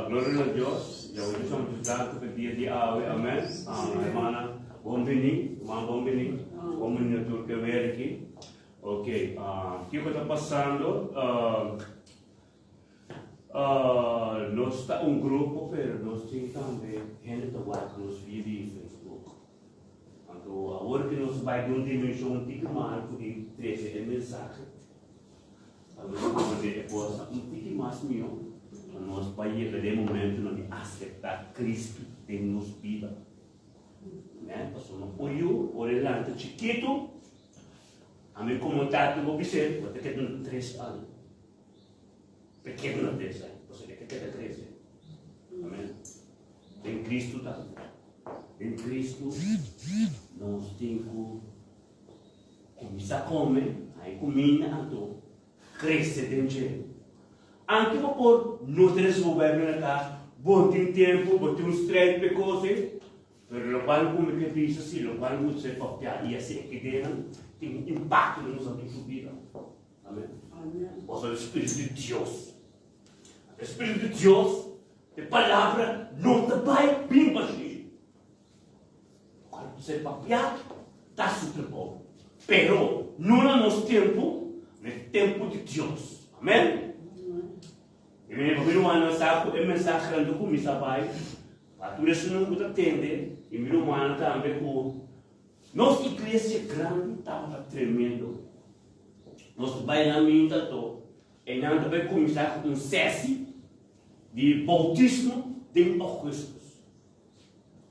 Gloria na Dios. Yahweh Dios amo Dios danki pa dia di awe. Amen. Hermana, bon bini. Hermano, bon bini. Bon bini na tur ke weer aki. Ok, kiko ta pasando? Nos ta un grupo, pero nos tin tambe hende ta wak nos via di Facebook. Anto awor ke nos bai den un dimenshon un tiki mas alto di trese e mensahe, a nos komprende e kosnan un tiki mas mihó, pa nos bai yega den e momentonan di aseptá Kristu den nos bida. Amen. Pasobra un yu ora e lanta chikitu, ami komo tata bo bis'é, bo ta keda na tres aña. Pekeño na tres aña, pasobra e ta keda krese. Amen. Den Kristu ta. Den Kristu nos tin ku kuminsá kome, haña kuminda anto krese den dje. Anke bo por no ta resibi bo Beibel na kas, bo tin tempu, bo tin un strijd p'e kos ei, pero lokual ku mi ke bisa si, lokual ku ser papiá i hasi e kidenan tin un impakto den nos tur bida. Amen. Pasobra e Spiritu di Dios, e Spiritu di Dios E palabra no ta bai bin bashí. Lokual ku ser papiá ta su trabou, pero no na nos tempu, na e tempu di Dios. Amèn. I mi mi rumannan sa ku e mensahenan ta kuminsá bai pa tur esunnan ku ta tende, i mi rumannan tambe ku nos iglesia grandi tabata tremendo. Nos ta bai nan minta to, e nan ta bai kuminsá ku un sesi di boutismo den Augustus.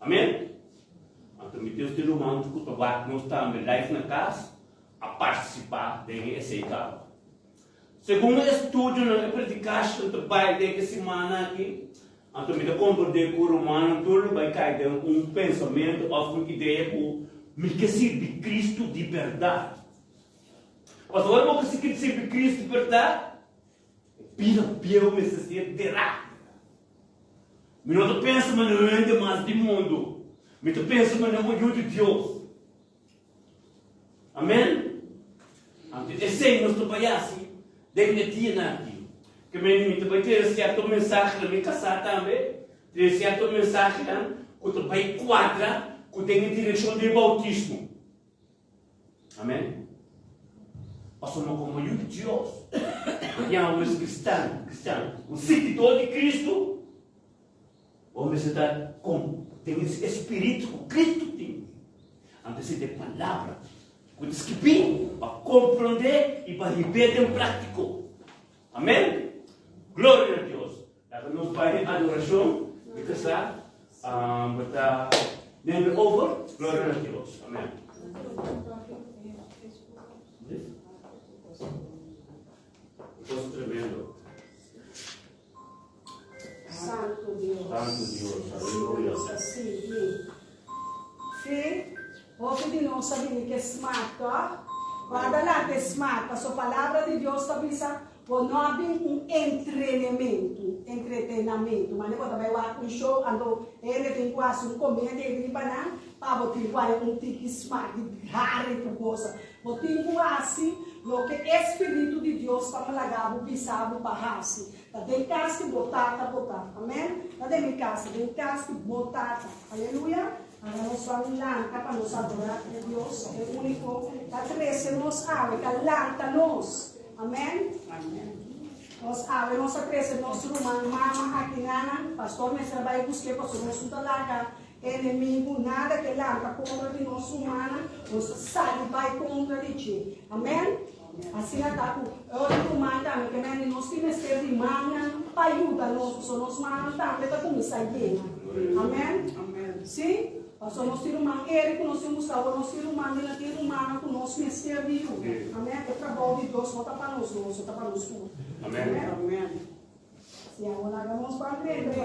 Amen? Anto mi Dios tin ruman ku ta wak nos tambe live na kas a partisipá den esei kaba. Segun e estudionan e predikashon ta bai den e simana aki, anto mi ta komprendé ku rumannan tur lo bai kai den un pensamentu òf un idea ku mi ke sirbi Kristu di bèrdat. Pasobra ora bo ke sirbi Kristu di bèrdat, Bida bieu mester ser derá. Mi no ta pensa ma no hende mas di mundu. Mi ta pensa ma no yu di Dios. Amen? Anto esei nos ta bai hasi den e dianan aki. Ke mende mi ta bai trese sierto mensahenan, mi kasá tambe, trese sierto mensahenan ku ta bai kuadra ku den e direkshon di e boutismo. Amen. Pasobra komo yu di Dios, bo yama bo mes kristian, kristian, un siguidor di Kristu, bo mester ta kon den e spiritu ku Kristu tin. Anto esei ta e palabra ku ta skibí pa komprondé i pa hib'é den práktiko. Amen. Gloria na Dios. Laga nos bai den adorashon di kasá. Bo ta neme over. Gloria na Dios. Amen. Cosa tremendo. Santo Dios. Santo Dios. Aleluya. Sí. Hopi di nos a bini ke smart, tòg? Guarda lanta e smart, paso Palabra di Dios ta bisa, Bo no a bin un entrenementu, entretenamentu, mane bo ta bai wak un show, anto hende tin ku hasi un komedia ei riba nan, pa bo tin ku haña un tiki smak di hari ku gosa. Bo tin ku hasi loke e Spiritu di Dios ta laga bo bisa bo pa hasi. Ta den kas di bo tata bo ta. Amen. Ta den mi kas, ta den kas di bo tata. Aleluya. Ora nos ban lanta pa nos adorá e Dios, e úniko ta trese nos awe, ta lanta nos. Amèn. Nos awe nos a trese nos ruman mama aki nanan. Pastor mester a bai busk'é pasobra nos no ta laga enemigu nada ke lanta kontra di nos rumannan, nos ta sali bai kontra di dje. Amèn. Asina ta ku e otro ruman tambe ke mende nos tin mester di mannan pa yuda nos, pasobra nos mannan tambe ta kuminsá yena. Amèn. Sí, pasobra nos tin ruman Eric ku nos tin Gustavo, nos tin ruman di nan tin rumannan ku nos mester di yuda. Amèn. E trabou di Dios no ta pa nos nos, e ta pa nos tur. Amèn. Si awor laga nos ban drenta pa.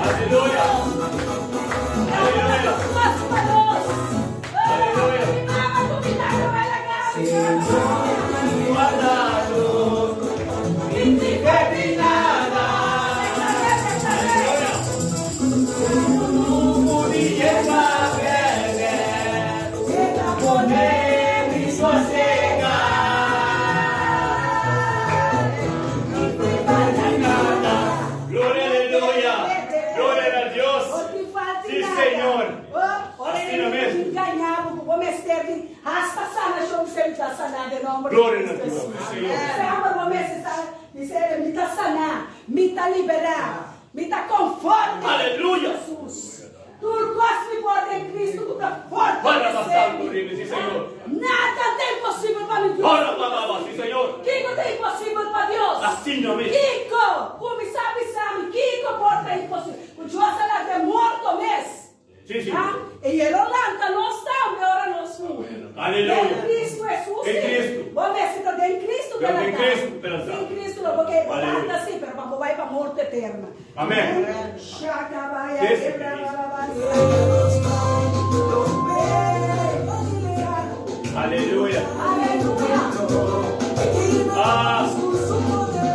Aleluya. Aleluya. Aleluya. Guardado. Gloria, aleluya. Gloria a Dios. Sí, Señor. Así no es. Hasta sanashon ta saná den nòmber di Gloria a Cristo Dios, Jesus. Señor. Semper bo mester sa, bisa mi ta saná, mi ta liberá, mi ta konforme. Aleluya. Jesus. Tur kos mi por den Cristo ku ta Para fortalesé pasando, mi. dime, sí, Señor. Nada ta imposibel pa mi Dios. Para, para, sí, Señor. Kiko ta imposibel pa Dios? Así no es. Kiko, kuminsá bisa mi, kiko por ta imposibel? Ku Dios a lanta morto mes. Sí, sí. Ah, I el a lanta nos tambe ora nos muri. Aleluya. Den Cristo Jesus. Den Cristo. Bo mester ta den Cristo Den pa lanta. Cristo pa lanta. Den Cristo, no, pasobra Aleluya. lanta sí, pero pa bai pa morto eterno. Amèn. Shakabaya, Yes. Aleluya. Aleluya. Ah.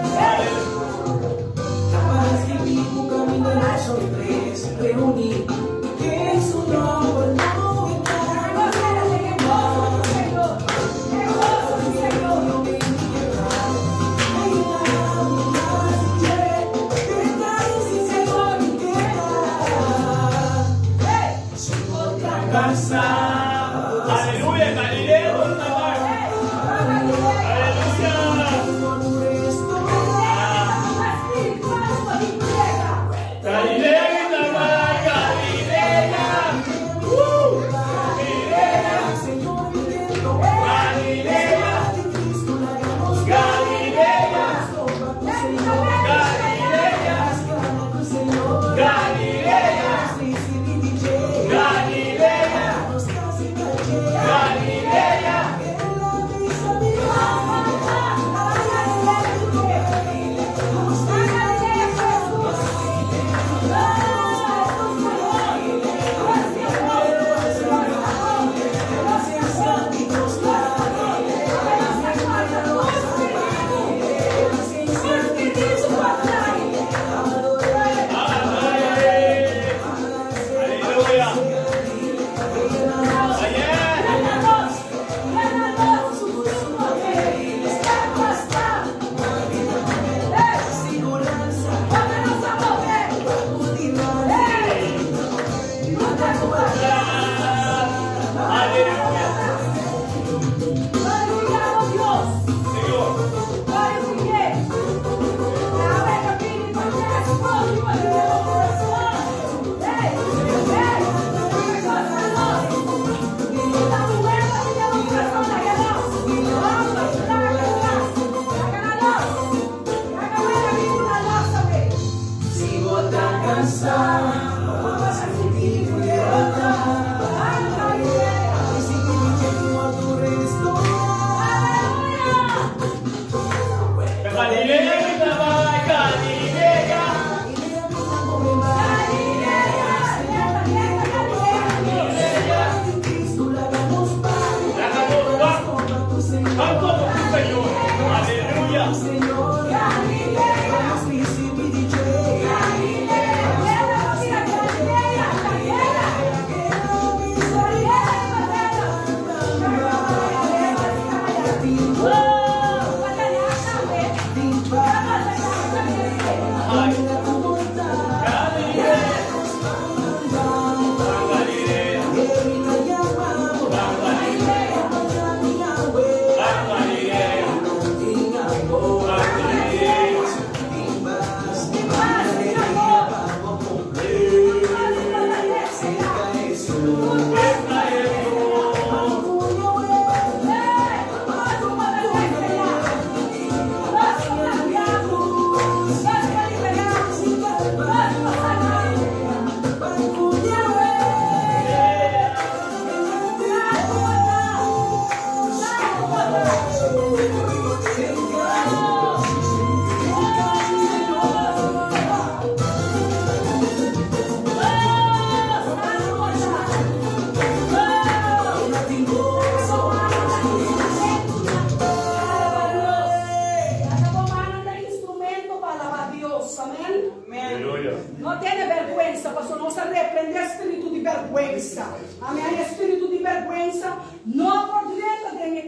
Aleluya, Galileo, Aleluya. Galileo,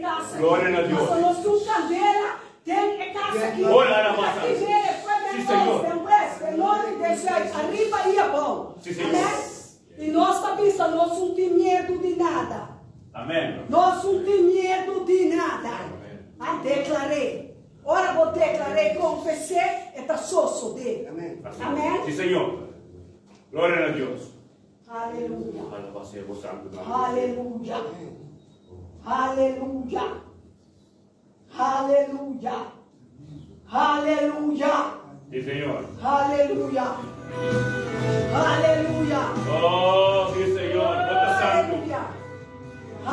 e kas aki. Gloria na Dios. Pasobra nos tin un kandela den e kas aki. Ora na Ta masa. kim'é fuera den Sí, Señor. oost, den west, den noord i den zuid, ariba i abou. Sí, Señor. Amen. I nos ta bisa nos un tin miedu di nada. Amen. Nos un tin miedu di nada. A deklar'é. Ora bo deklar'é i konfes'é, e ta sosodé. Amen. Sí, Señor. Gloria na Dios. Aleluya. Alabá sea bo santu nomber. Aleluya. Aleluya. Aleluya. Aleluya. Sí, Señor. Aleluya. Aleluya. Oh, sí, Señor. Bo ta santu. Aleluya. Bo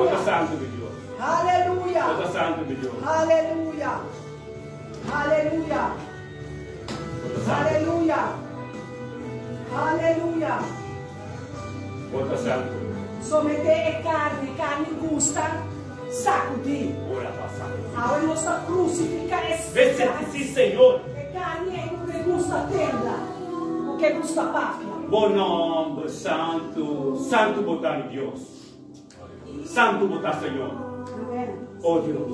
ta Aleluya. santu, mi Dios. Aleluya. Bo ta santu, mi Dios. Aleluya. Aleluya. Bo ta santu. Aleluya. Aleluya. Bo ta santu. Someté e karni, karni gusta sakudí. Ora pa santu. Awe nos ta krusifiká e Vese, sí, Señor. E karni ei ku ke gusta tembla, ku ke gusta papia. Bo nomber santu, santu bo ta, mi Dios. Santu bo ta, Señor. Amen. Oh Dios.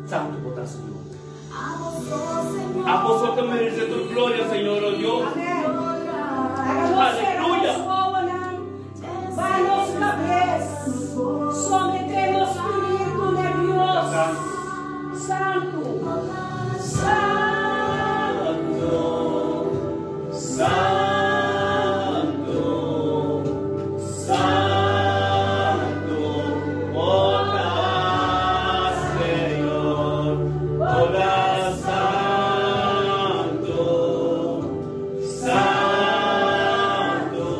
Santu bo ta, Señor. Abo so ta merece tur gloria, Señor, oh Dios. Amen. Laga nos sera Aleluya. nos wowonan, baha nos kabes, someté nos spiritu na Dios. Santu. Santu, Santu, Santu, bo ta Señor, bo ta Santu, Santu,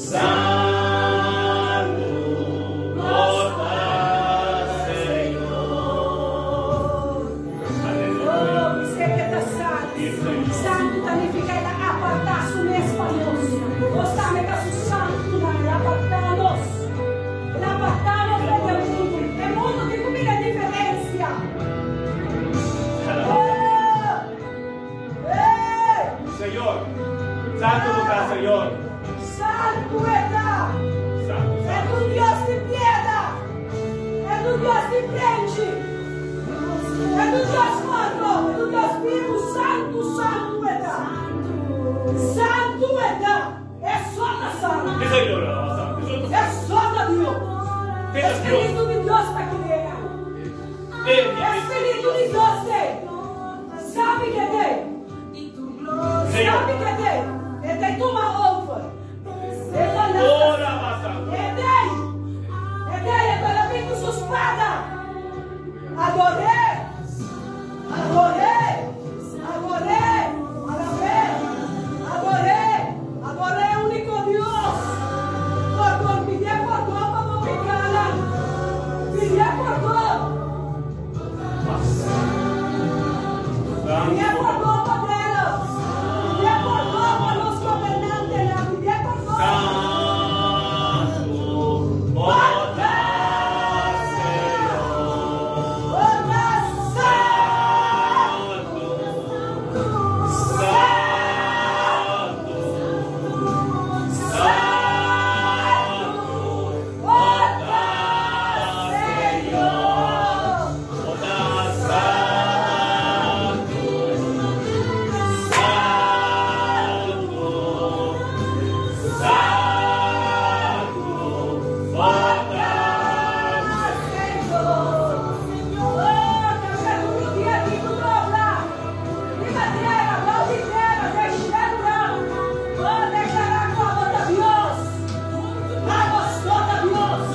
Santu, bo ta Señor. Aleluya. Oh, bis'é ku e ta santu. Santu ta nifiká el a apartá su mes pa nos. Nos tambe ta su santunan. El a apartá nos. El a apartá nos for di e mundu. E mundu tin ku mira e diferensia. Oh! Hey! Señor, santu bo ta, Señor. Santu e ta. Santu, E santu. ta un Dios di pieda. E ta un Dios di prenchi. E ta un Dios morto. E ta un Dios bibu. Santu, santu e ta. Santu e ta. E so ta santu. Sí, Señor, ah, santu. E so ta E so ta Dios. Te ta Dios. Espíritu di Dios ta kidera. Espíritu di Dios t'ei. Sabi ke t'ei. Señor. Sabi ke t'ei. E t'ei tuma over. E ta lanta. Ora, ah, santu. E t'ei. E t'ei. E ta bin ku su spada. Ador'é. Ador'é. Ador'é. Alab'é. Ador'é. Ador'é úniko Dios. Pordon. Pidié pordon pa bo pekanan. Pidié pordon. Pidié pordon pa Belo. Pidié pordon pa nos gobernantenan. Pidié pordon. Santu, bo ta Señor. Bo ta Santu, Santu, Santu, Bo ta Señor. Bo ta Santu, Santu, Santu, bo ta Señor. Oh, kambia tur dia di ku dobla. Riba tera, bou di tera, den shelunan. Oh, deklará ku abo ta Dios. Abo so ta Dios.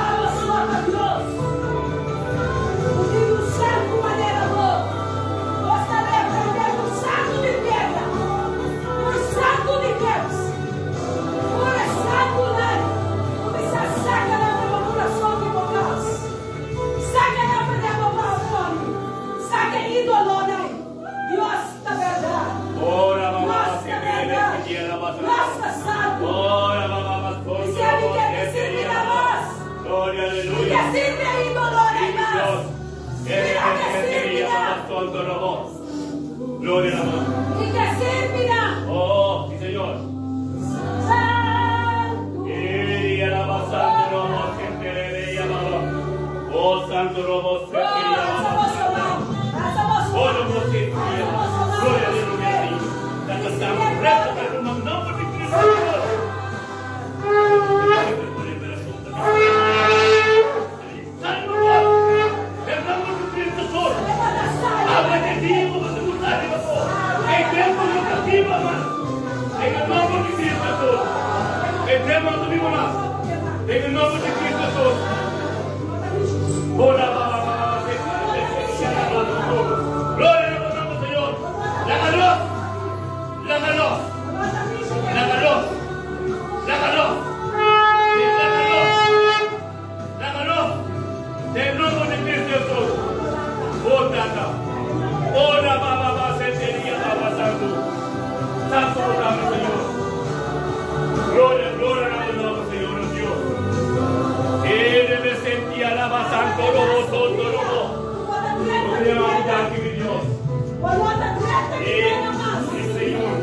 Abo so ta Dios. Ku tin un santu manera bo. Nos ta reprendé tur santu di piedra, tur santu di keps. Tur e santunan kuminsá saka nan den bo kurason di bo kas. Saka nan for den bo balkon. Saka e idolonan. Dios ta bèrdat. Ora mamá Dios se ta cree bèrdat. que quiera más Dios ta santu. Ora mamá más I sabi ke ta sirbi na mas. Gloria I ke aleluya. sirbi e idolonan mas. Dios. Mira ke sirbi nan. Gloria a Dios. I ke sirbi nan. Oh, sí, Señor. Santu. Y alaba santo robo Gloria aleluya Señor. Santo reto pero nombre de Cristo. En el nombre de Cristo Jesús. Gloria a nombre, Señor. Lágalos. Lágalos. Lágalos. Lágalos. Lágalos. Lágalos. En nombre de Cristo Jesús. Oh, tata. Ora, ba, ba, ba, sentería, ba, ba, santo. Santo, Señor. Gloria, gloria a nombre, Señor Dios. Él me sentía la santo, robo, santo, robo. Mi Dios. Sí, Señor.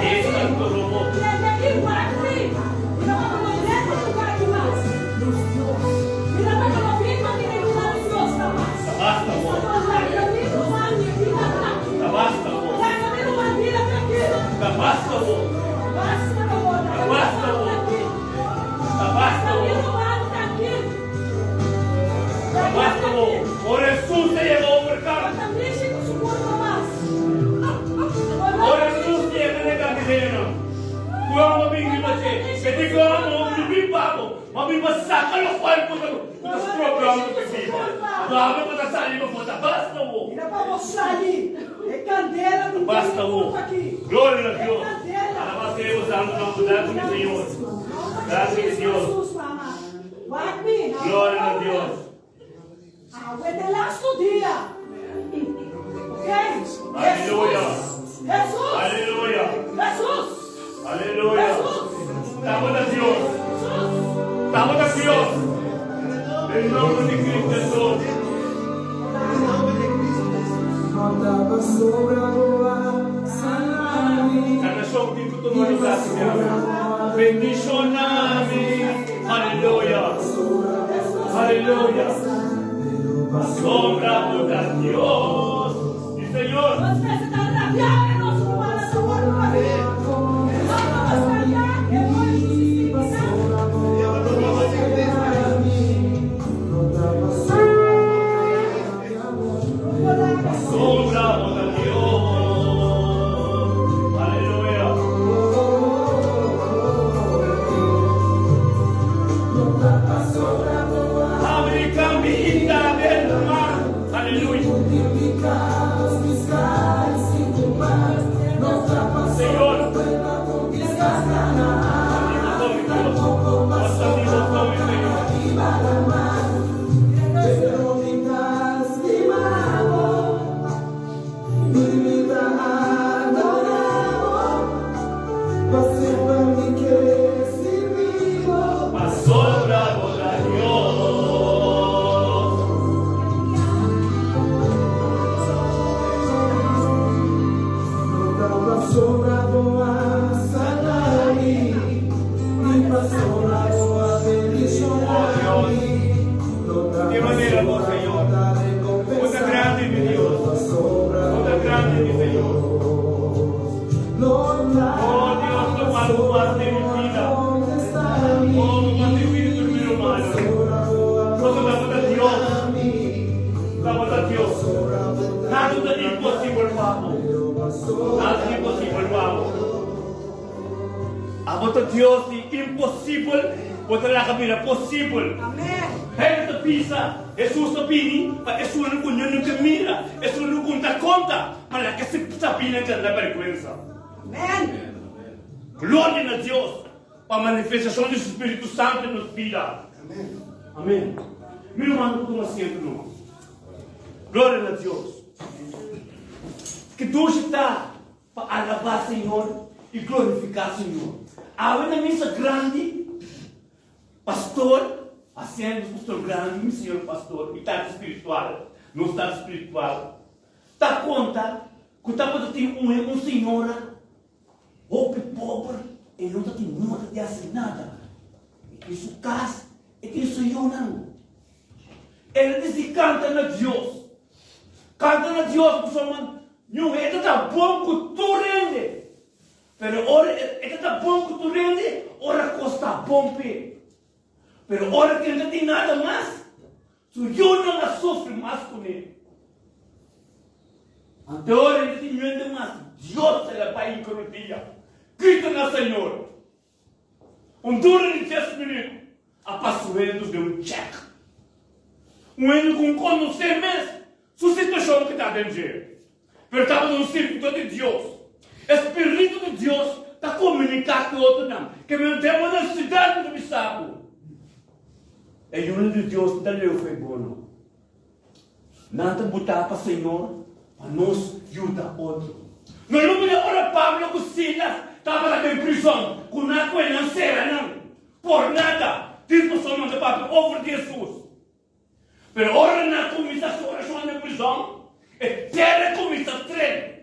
Es santo, robo. Basta, Basta, Basta, Basta, Basta, Basta, Por Jesús te llegó a overcome. Por Jesús te llegó a camino. Cuando mi grima che, que digo amo, mi mi pago, ma mi ma saca los cuerpos de los programas de viva. Dame para salir, no basta, wo. Mira para salir. É candela do Basta, wo. Glória a Dios. Alabado seja o santo nome do Senhor. Gracias, Dios. Glória a Dios. Aguenta laatste dia. Ok? Aleluia. Jesus. Aleluia. Jesus. Aleluia. Estamos a Dios. Estamos a Dios. Em nome de Cristo Jesus. Em nome de Cristo Jesus. Faltava sobre a Sanación que tu no Bendicioname. Aleluya. Aleluya. Sombra por Dios. Y Señor. Sombra por Dios. Aleluya. Abre camino del mar. Aleluya. Señor. Sombra por Dios. De manera, oh Señor. Cuánta grande, mi Dios. Cuánta grande, mi Señor. Oh Dios, lo cual tú haces de mi vida. Oh, mi espíritu, mi hermano. Nosotros a Dios. Estamos a Dios. Nada es imposible, papo. Nada es imposible, papo. Amo a Dios, imposible. Bota la cabina posible. Amém. Ele te pisa, Jesus te pini, pa Jesus não kunyo não que mira, Jesus não conta conta, para que se sabina que anda vergüenza. Amém. Glória a Deus, para a manifestação do Espírito Santo em nossa vida. Amém. Amém. Meu irmão, como sempre, não. Glória a Deus. Que Deus está para alabar Senhor e glorificar Senhor. Há uma missa grande, pastor, haciendo pastor grande, mi senhor pastor, mi tata espiritual, no estado espiritual. Tá conta que tá para ter um senhora, pobre, pobre, e não tá tem nada de fazer nada. E tem sua casa, e tem seu não. El a disi kanta na Dios. Kanta na Dios pasobra niun hende ta bon ku tur hende. Pero ora e ta ta bon ku tur hende, ora kos ta bon p'e. Pero ora ku e no ta tin nada mas, su yunan a sufri mas kuné. Anto ora e no tin niun mas, Dios el a bai hinka rodia, grita na Señor. Un dura di dies minüt a pasa un hende den un chèk. Un hende ku un konosé mes su situashon ku ta den dje, pero tabata un sirbidó di Dios. E spiritu di Dios ta komuniká ku otronan ke mi no den bo nesesidat mi ta bisa bo. E yunan di Dios no ta leu for e bo no. Nan ta butá pa Señor pa nos yuda otro. No lubida ora Pablo ku Silas tabata den prizòn, ku nan a kohe nan sera nan por nada, tin personanan ta papia over di Hesus. Pero ora nan a kuminsá su orashon den prizòn, e tera a kuminsá trem.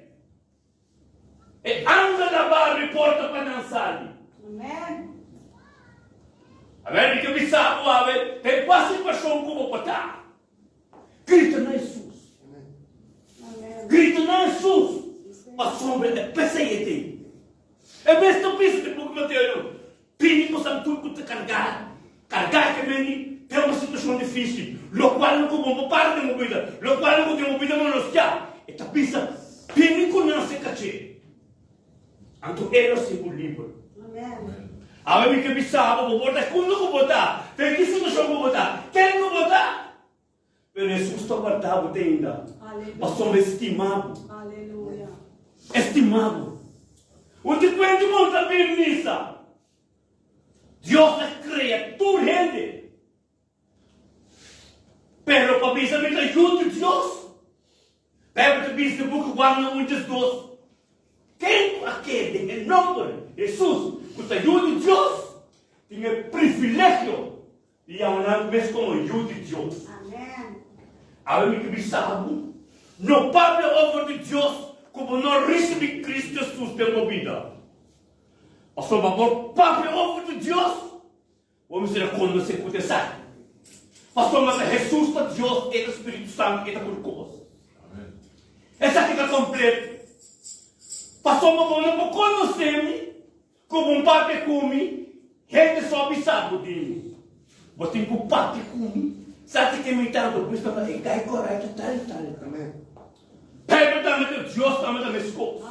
E angel a bari porta pa nan sali. Amen. Amen. Mi ke bisa bo awe, den kua situashon ku bo por ta, grita na Hesus. Amen. Grita na Hesus pasobra e p'esei e tin. E mes ta bisa den buki Mateo, Bini bosan tur ku ta kargá, kargá ke meni den un situashon difísil, lokual no ku bo por para den bo bida, lokual no ku den bo bida manoseá. E ta bisa, Bini ku nan se kaché. Anto e lo hasi bo liber. Awe mi ke bisa bo, bo por ta kunda ku bo ta, den ki situashon ku bo ta, ken ku bo ta, pero Hesus ta warda bo te ainda, pasobra e stima bo. E stima bo. Un di kuenti bo ta bin misa, Dios a krea tur hende. Pero pa bisa mi ta yu di Dios, Bijbel ta bisa den buki Juan na un djes dos, Ken ku a kere den e nomber Hesus ku ta yu di Dios, tin e privilegio di yama nan mes komo yu di Dios. Awe mi ke bisa bo, no papia over di Dios ku bo no risibi Cristo Hesus den bo bida. Pasobra bo papia over di Dios, Bo mester a konosé ku ta esaki. Pasobra ta Hesus ta Dios, e ta Spiritu Santu, e ta tur kos. Esaki ta kompleto. Pasobra bo no por konosé mi ku bo un papia ku mi, hende so a bisa bo di mi. Bo tin ku papia ku mi. Sa ki ke mi ta anto Cristo ta e kai korekto tal i tal. Bijbel tambe ta Dios tambe ta meskos.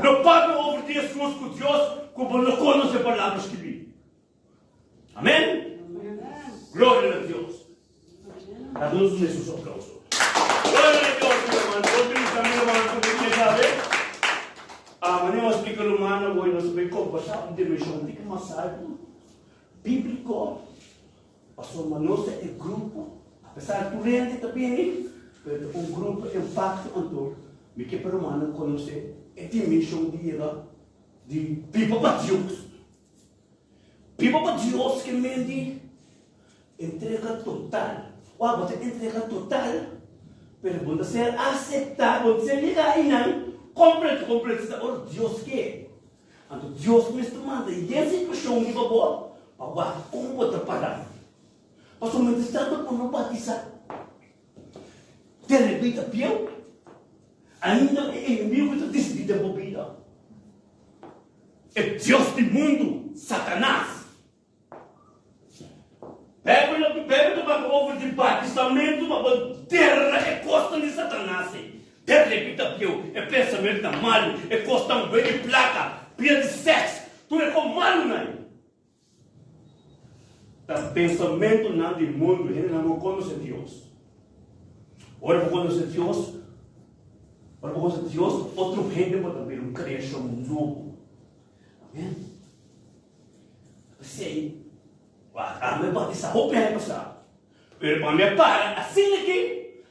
No papia over di Hesus ku Dios ku bo no konosé palabra skibí. Amén. Gloria na Dios. Laga nos duna Hesus un aplauso. Gloria na Dios, mi hermano. Dios bendiga mi hermano ku mi sabe. Ah, manera mi a splika rumano hoy nos bai kombersá un dimenshon un tiki mas altu, bíbliko, pasobra nos ta e grupo, apesar tur hende ta bini, pero ta un grupo impakto anto mi ke pa rumannan konosé e dimenshon di yega di biba pa Dios. Biba pa Dios ke men di entrega total. Wak, bo ta entrega total, pero bo no ta ser aseptá, bo no ta ser yega einan kompleto kompleto ta ora Dios ke. Anto Dios mes ta manda yen situashon riba bo pa wak kon bo ta para. Pasobra mientras tanto bo no batisá, tene bida bieu, ainda e enemigo ta disidí den bo bida. E dios di mundu, Satanas. Bijbel a Bijbel ta papia over di batisamentu pa bo dera e kosnan di Satanas ei. Dera e bida bieu, e pensamentunan malu, e kosnan bue di plaka, bia di sèks, tur e kos malunan ei. Ta pensamentunan di mundu, hendenan no konosé Dios. Ora bo konosé Dios, ora bo konosé Dios, otro hende bo ta bira un kreashon nobo. Amen. P'esei, wak, ami a batisá hopi aña pasá, pero pa mi a para asina aki,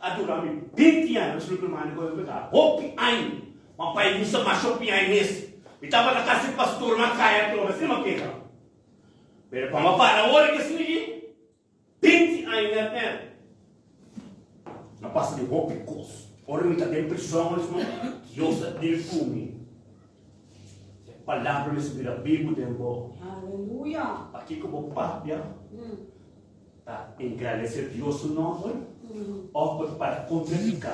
a dura mi binti aña, nos loke manda ku mi peka, hopi aña, ma pai misa masha hopi aña mes. Mi tabata kasi pastor, mi a kai atrobe, asina mi a keha. Pero pa mi a para awor aki asina aki, 20 aña net net. Mi a pasa di hopi kos. Ora mi ta den prison, Dios a dil ku mi. E palabra mester bira bibu den bo. Aleluya. Pakiko bo papia? Ta engrandesé Dios su nòmber òf bo ta para kontra piká?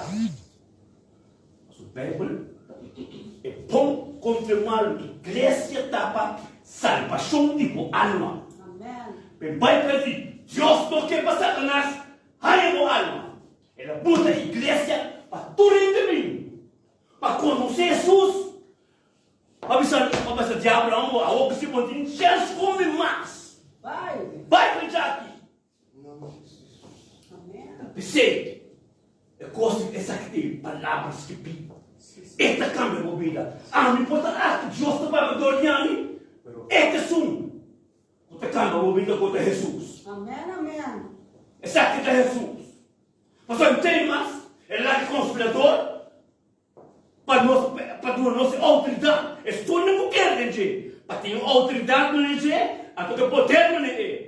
Pasobra Beibel e bon kontra e malu. Iglesia ta pa salbashon di bo alma. Pe Beibel di Dios no ke pa Satanas haña bo alma. El a buta iglesia pa tur hende bin pa konosé Hesus. Pa bisa pa bisa diablo amo awo ku si bo tin chèns kome mas. Bai precha aki. Ta p'esei e kos di esaki ta e palabra skibí. E ta kambia bo bida. Ami por ta aki, Dios ta papia dor di ami, pero e ta esun ku ta kambia bo bida ku ta Hesus. Esaki ta Hesus. Pasobra mi tei mas, e laki konspirador. Pa nos, pa duna nos e outoridat. Esun ku kere den dje, pa tin e outoridat manera dje, anto ku e poder manera e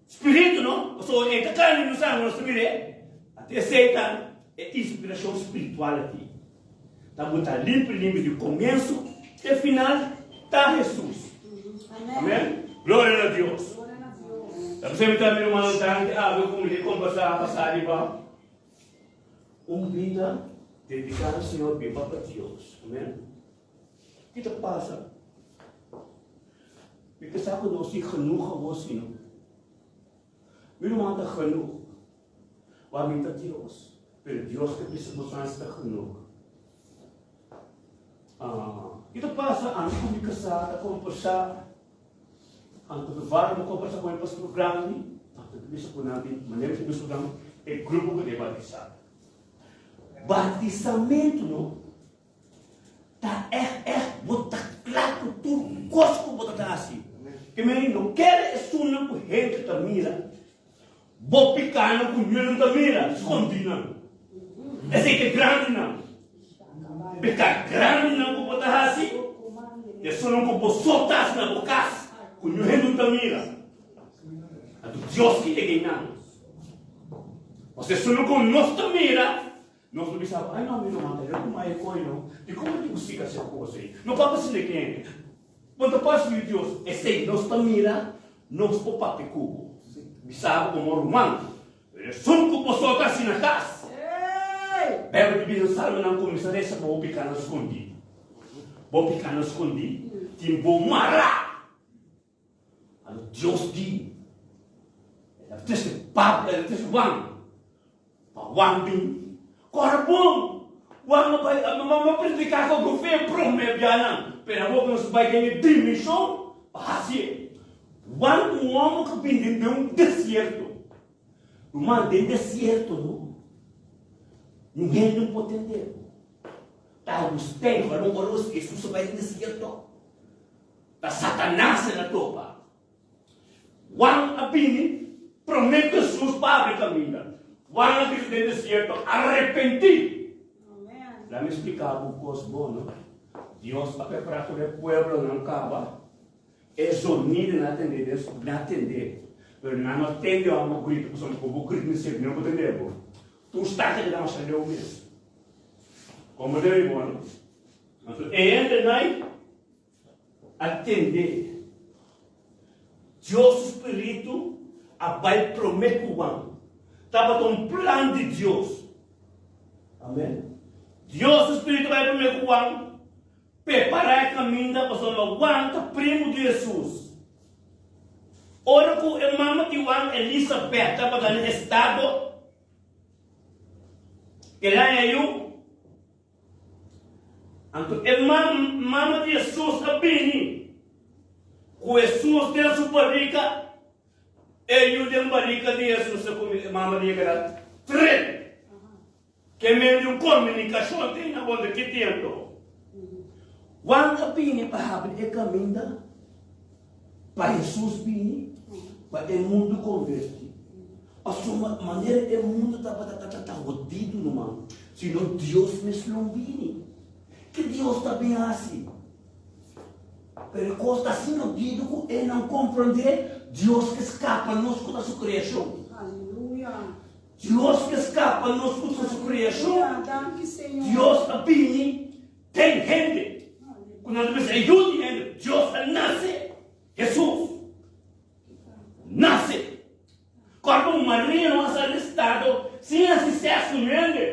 Spiritu, no? Pasobra e ta karni i no sangre, nos ta mir'é. Anto esei ta e inspirashon spiritual aki. Ta bo ta limpi limpi di komienso te final, ta Hesus. Amen. Gloria na Dios. Ta p'esei mi ta mi rumannan tanki awe ku mi ta kombersá pasá riba. Un bida dediká na Señor biba pa Dios. Amen. Ki ta pasa? Mi ta sa ku nos tin genoeg awor si no. Mi ruman ta genoeg. Wa mi ta Dios, pero Dios ta bisa nos antes ta genoeg. Ah, ki ta pasa? Ami ku mi kasá ta kombersá. Anto ta vara bo kombersá ku e pastor grandi, anto ta bisa ku nan di manera ku bisa ku nan e grupo ku ta batisá. Batisamentu no ta ègt ègt bo ta kla ku tur kos ku bo ta ta hasi. Ke mei no kere esunnan ku hende ta mira bo pikánan ku niun ta mira skondí nan. Esei ta grandinan. Piká grandinan ku bo ta hasi, esunnan ku bo so ta hasi na bo kas, ku niun hende no ta mira. Anto Dios kita e nan. Pasobra esunnan ku nos ta mira, nos ta bisa, Ai no, mi ruman ta leu ku mai e koi no. Dikon bo tin ku sika hasi e kos ei? No papia asina ku hende. Bo ta parse yu Dios. Esei nos ta mira, nos por papia ku bo. Bisa bo komo ruman. Esun ku boso ta hasi na kas. Beibel ta bisa Salmonan kuminsá resa pa bo pikanan skondí. Bo pikanan skondí tin bo mará. Anto Dios di, El a trese Pablo, el a trese Juan, pa Juan bin kòrda bon. Juan a bai, a mama prediká ku ku fe promé bianan, pero awor ku nos bai den e dimenshon pa hasié. Juan un hòmber ku bin den un desierto. Ruman, den desierto no, un hende no por tende bo. Ta Agustin, ora ora Jesus a bai den desierto, ta Satanas el a topa. Juan a bini prome ku Jesus pa abri kaminda. Juan a grita den desierto, Arepentí! Laat mi splika bo un kos bon, no? Dios a prepara tur e pueblonan kaba. E zonido nan a tende den su, nan a tende, pero nan no tende ora bo grita, pasobra ku bo grita mi sirbi, nan por tende bo. Tur sta ta keda masha leu mes. Como debe bo, no? Anto e hendenan a tende. Dios su spiritu a bai prome ku Juan. Tabata un plan di Dios. Amen. Dios su spiritu a bai prome ku Juan. Prepará e kaminda pasobra Juan ta primu di Hesus. Ora ku e mama di Juan, Elisabet, tabata na estado, el a haña yu. Anto e mama di Hesus a bini ku Hesus den su barika. E yu den barika di Hesus a kuminsá, mama di yega trep. Ke medio di un komunikashon tin na bonde ki tiempo? Juan a bini pa habri e kaminda pa Hesus bini pa e mundu konverti. Pasobra manera e mundu tabata ta ta hodidu numa, sino Dios mes lo bini. Ke Dios ta bin hasi? Pero e kos ta asina hodidu ku e nan komprende Dios ke skapa nos ku ta su kreashon. Dios ke skapa nos ku su kreashon. Dios a bini den hende. Ku nan ta bisa e yu di hende. Dios a nase, Hesus nase. Maria no a sali estado sin hasi sèks ku hende.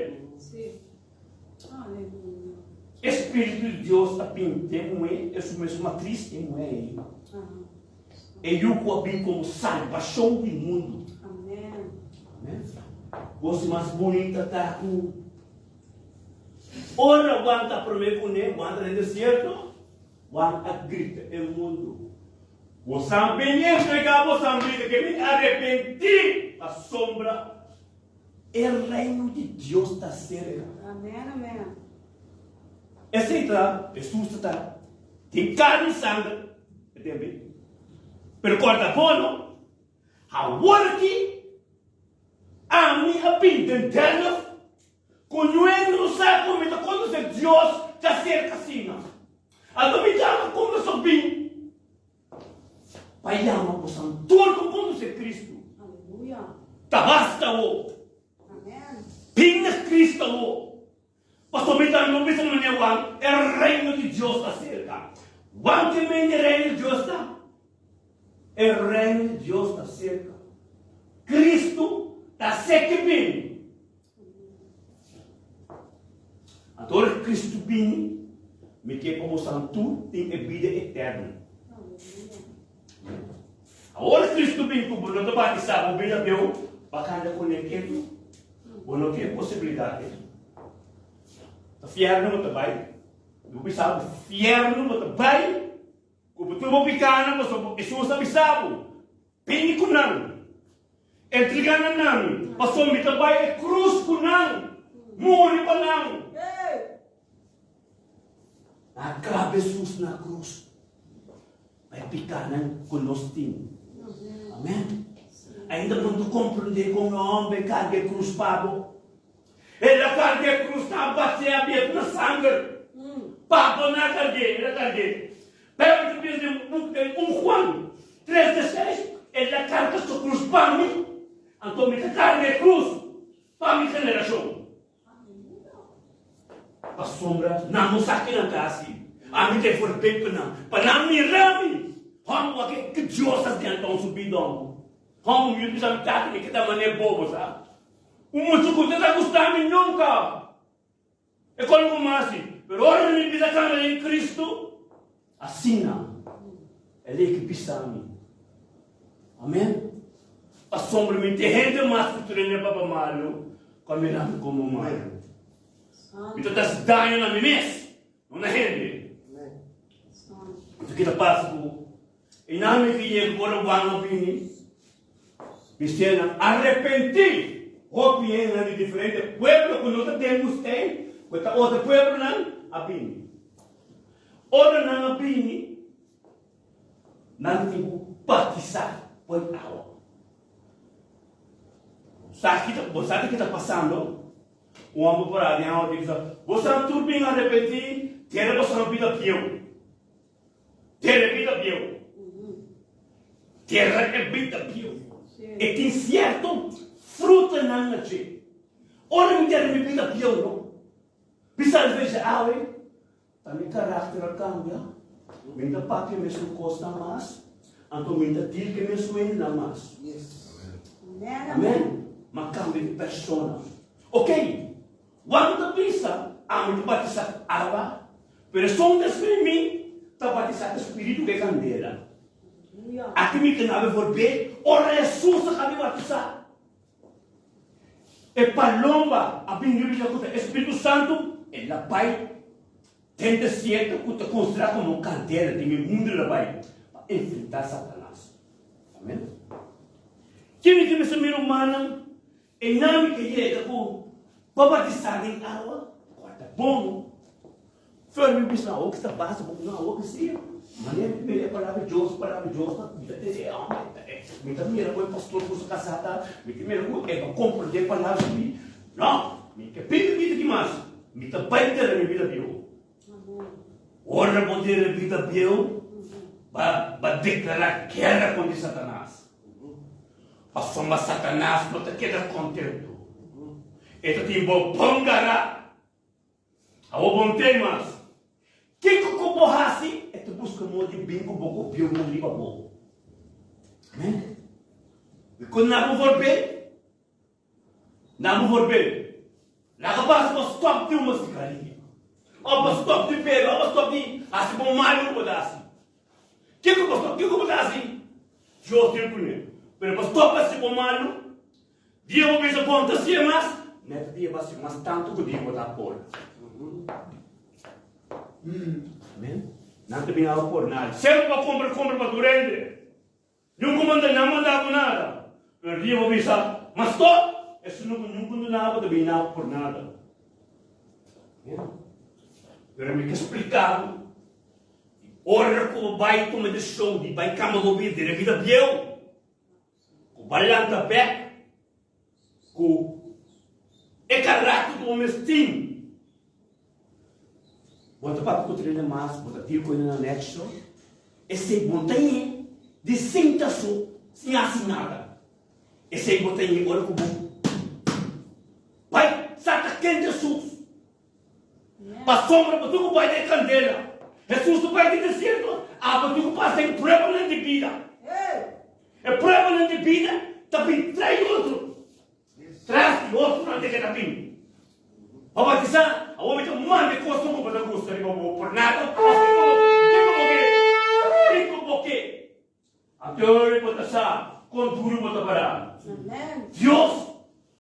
E Spiritu di Dios a bin den muhé, e su mesun matris e muhé ei. E yu ku a bin komo salbashon di mundu. Amen. Kos mas bunita ta ku ora Juan ta promé kuné, Juan ta den desierto, Juan a grita e mundu, Bosan bin entregá bosan bida ke bin arepentí pasobra e Reino di Dios ta serka. Amen, amen. Esei ta Hesus ta ta den karni i sanger e tempu ei. Pero kòrda bo no, awor aki ami a bin den Delft Ku ñuendo no sa ku mi ta konosé Dios ta serka asina. Anto mi djama ku mi so bin pa yama bosan tur ku konosé Kristu. Ta basta awo. Bin na Kristu awo. Pasobra mi tambe no bisa manera Juan, e reino di Dios ta serka. Juan ke mende reino di Dios ta? E reino di Dios ta serka. Kristu ta seke bin. Anto ora Kristu bini, mi ke pa bosan tur tin e bida eterno. Awor Kristu bin ku bo no ta batisá bo bida bieu, ba kanda kuné ketu. Bo no tin e posibilidat ei. Ta fierno bo ta bai. Bo bisa bo fierno bo ta bai ku bo tur bo pikanan pasobra Hesus a bisa bo. Bini ku nan, entregá na nan, pasobra mi ta bai e krus ku nan, muri pa nan. Nan a klaba Hesus na krus pa e pikánan ku nos tin. Amèn. Ainda bo no ta komprendé kon e hòmber karga e krus pa bo. El a karga e krus na base abierto na sanger. Pa bo nan a karg'é, el a karg'é. Pero mi ta pensa den buk den un Juan tres dieseis, el a karga su krus pa mi, anto mi ta karga e krus pa mi generashon. Pasobra nan no sa kinan ta hasi, ami ta e forbei pa nan, pa nan mira mi. Hòmber wak ke Dios a siña anton su bida hòmber. Hòmber mi bisa mi tata mi ke ta manera bobo sa. Un mucha ku no ta gusta mi nunka. E kolo ku masi. Pero ora mi bisa kambia den Kristu, asina e lei ki bisa mi. Amen. Pasobra mi tin hende mas ku trene papa malu ku a mira mi komo malu. Mi ta hasi daño na mi mes, no na hende. Anto ki ta pasa ku e nami ki yega ora Juan a bini? Cristiannan arepentí! Hopi hendenan di diferente pueblo ku no ta den woestijn, ku ta otro pueblonan, a bini. Ora nan a bini, nan tin ku batisá poi awa. Sa ki ta, bo sa ki ta pasando? Un hòmber por a den awa ta bisa, Boso tur bin arepentí, tera boso bida bieu. Tera e bida bieu. Tera e bida bieu. E tin sierto frutanan na dje. Ora mi tera mi bida bieu no, mi salveja awe, ta mi karakter a kambia, mi no ta papia mesun kosnan mas, anto mi no ta deal ku e mesun hendenan mas. Amen. Mi a kambia di persona. Ok, Juan ta bisa, Ami ta batisa ku awa, pero esun despues di mi ta batisa ku spiritu ku e kandela. Aki mi ta nabe volbé ora Hesus a kabi batisá. E palomba a bin riba dje ku ta e Spiritu Santu, el a bai den desierto ku ta konsiderá komo kandela den e mundu el a bai pa enfrentá Satanas. Amen. Kende ke mester mira rumannan? E nami ke yega ku pa batisá den awa, kua ta bon. Flor mi bisa awo ki ta pasa bo no awo ki si. Manera mi mira e palabra di Dios, palabra di Dios ta mi ta tende e homber mi ta mira ku e pastor ku su kasá ta mi ta mira ku e ta komprende e palabra di no mi ke pidi bida ki mas mi ta bai tera mi bida bieu. Ora bo tera bida bieu ba ba deklará gera kontra Satanas. Pasobra Satanas no ta keda kontentu. E ta tin bo bon gará. Awor bo no tei mas. Kiko ku bo hasi, e ta buska moda di bin ku bo ku biunan riba bo. Amen. I kon nan bo volbé? Na bo voorbeeld. Laga pasa pa stop di huma sigaria. Of pa stop di bebe, of pa stop di hasi bo malu ku bo ta hasi. Kiko pa stop? Kiko bo ta hasi? Dios tin kuné. Pero pa stop hasi bo malu, dia bo bisa bon ta hasié mas, nèt dia bo hasi mas tantu ku dia bo ta por. Amen. Nan ta bin awa por nada. Semper bo kumpra, kumpra pa tur hende. Niun ku manda nan manda bo nada. Pero dia bo bisa, Ma stop! Esun no ku niun ku duna bo ta bini na bo por nada. Pero mi ke splika bo, di ora ku bo bai tuma desishon di bai kamba bo bida den e bida bieu, ku bo a lanta bek ku e karakter ku bo mes tin, Bo ta papia ku trena mas, bo ta deal ku hende na nèksho. Esei bo ta yin di sinta so sin hasi nada. Esei bo ta yin ora ku bo bai saka ken Jesus. Pasobra bo tin ku bai den kandela. Jesus ta bai den desierto, abo tin ku pasa den pruebanan di bida. E pruebanan di bida ta bin trai otro. Tras di otronan te keda bin. Pa batisá, awor mi ta manda e kosnan ku bo ta gusta riba bo por nada. Òf kiko bo kiko bo ke? Kiko bo ke? Anto bo ta sa kon duru bo ta pará. Dios.